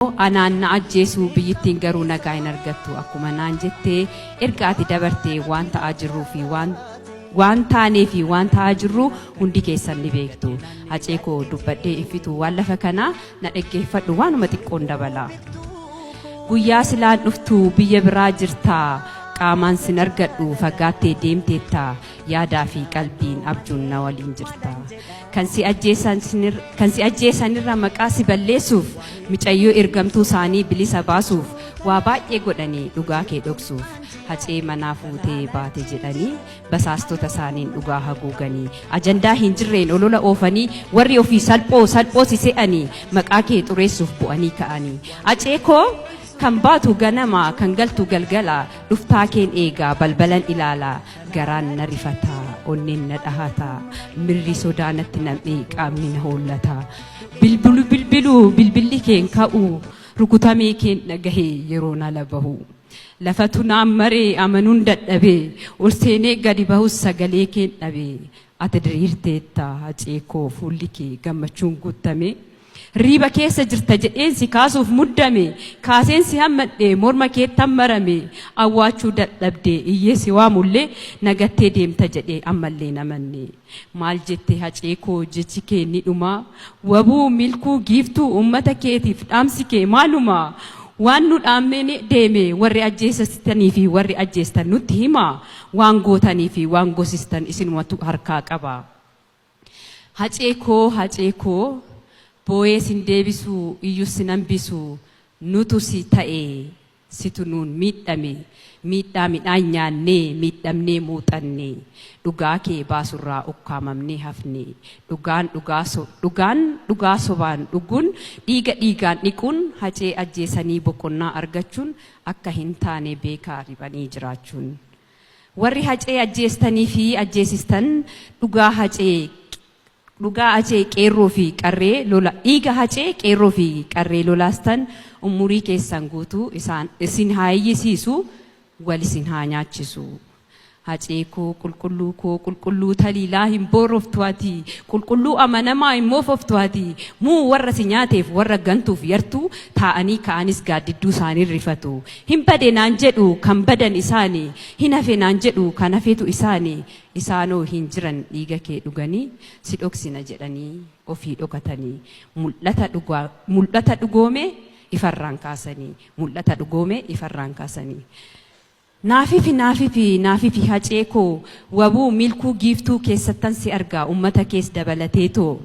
Anaan na ajjeesuu, biyyittiin garuu nagaa hin argattu akkuma naan jettee, erga ati dabartee waan ta'aa jirruu fi waan taanee fi waan ta'aa jirru hundi keessan ni beektu. Hacee koo, dubbadhee infitu waan lafa kanaa, na dhaggeeffadhu, waanuma xiqqoon dabala. Guyyaa silaan dhuftu biyya biraa jirtaa, qaamaan sin argadhu, fagaattee deemteetta, yaadaa fi qalbiin abjuun na waliin jirta. Kan si ajjeesanirra maqaa si balleessuuf, micayyoo ergamtuu isaanii bilisa baasuuf waa baay'ee godhanii dhugaa kee dhoksuuf. Hacee manaa fuutee baate jedhanii basaastota isaaniin dhugaa haguuganii, ajandaa hin jirreen olola oofanii, warri ofii salphoo salphoo si se'anii maqaa kee xureessuuf bu'anii ka'anii. Hacee koo, kan baatu ganama, kan galtu galgala, dhuftaa keen eegaa, balbalan ilaalaa, garaan na rifataa, onneen na dhahataa, mirri sodaa natti nam'ee, qaamni na hollataa. Bilbilu bilbilu bilbilli keen ka'u, rukutamee keen dhagahee yeroo nala bahu. Lafatu naan maree, amanuun dadhabee, ol seenee gadi bahus sagalee keen dhabee. Ati diriirteetta, Hacee koo, fuulli kee gammachuun guutame. Riiba keessa jirta jedheen si kaasuuf muddame, kaaseen si hammadhe, morma keetti marame, awwaachuu dadhabde, iyyee si waamullee nagattee deemta jedhee ammallee namanne. Maal jette, Hacee koo, jechi kee ni dhuma? Wabuu, Milkuu, Giiftuu, uummata keetiif dhaamsi kee maaluma? Waan nu dhaammee deeme warri ajjeesistanii fi warri ajjeestan nutti hima. Waan gootanii fi waan gosistan isinumatu harkaa qaba. Hacee koo, Hacee koo, boo'ee sin deebisu, iyyuu sin hambisu, nutu si ta'e, situ nuun miidhame, miidhaa midhaan nyaannee miidhamnee muuxanne, dhugaa kee baasurraa ukkaamamnee hafne. Dhugaan dhugaa, dhugaan dhugaa sobaan dhuguun, dhiiga dhiigaan dhiquun, Hacee ajjeesanii boqonnaa argachuun akka hin taane beekaa riphanii jiraachuun. Warri Hacee ajjeestanii fi ajjeesistan, dhugaa Hacee qeerroo fi qarree lola, dhiiga Hacee qeerroo fi qarree lolaastan, umurii keessan guutuu isaan isin haa iyyisiisu, wal isin haa nyaachisu. Hacee koo, qulqulluu koo, qulqulluu taliilaa, hin booroftu ati, qulqulluu amanamaa, hin moofoftu ati. Muu warra si nyaateef warra gantuuf yartuu taa'anii ka'anis gaaddidduu isaanii rifatu. Hin bade naan jedhu, kan badan isaanii, hin hafe naan jedhu, kan hafetu isaanii. Isaanoo hin jiran, dhiiga kee dhuganii si dhoksina jedhanii ofii dhokatanii, mul'ata dhugaa, mul'ata dhugoome ifarraan kaasanii, mul'ata dhugoome ifarraan kaasanii. Naafifi, naafifi, naafifi, Hacee koo. Wabuu, Milkuu, Giiftuu keessattan si argaa, ummata kees dabalateetoo.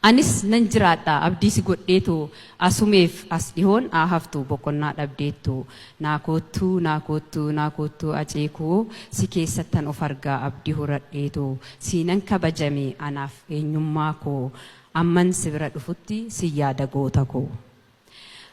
Anis nan jiraadha abdii si godheetoo, asumeef as dhihoon haa haftu boqonnaa dhabdeettu. Naa koottuu, naa koottuu, naa koottuu, Hacee koo, si keessattan of argaa abdii horadheetoo. Siinan kabajame anaaf eenyummaa koo, amman si bira dhufutti si yaada, goota koo.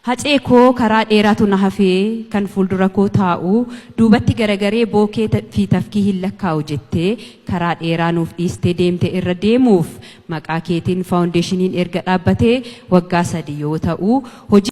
Hacee koo, karaa dheeraatu na hafee, kan fuuldura koo taa'u duubatti garagaree bookee fi tafkii hin lakkaa'u jettee karaa dheeraa nuuf dhiistee deemte irra deemuuf maqaa keetiin faawundeeshiniin erga dhaabbatee waggaa 3 yoo ta'u hojii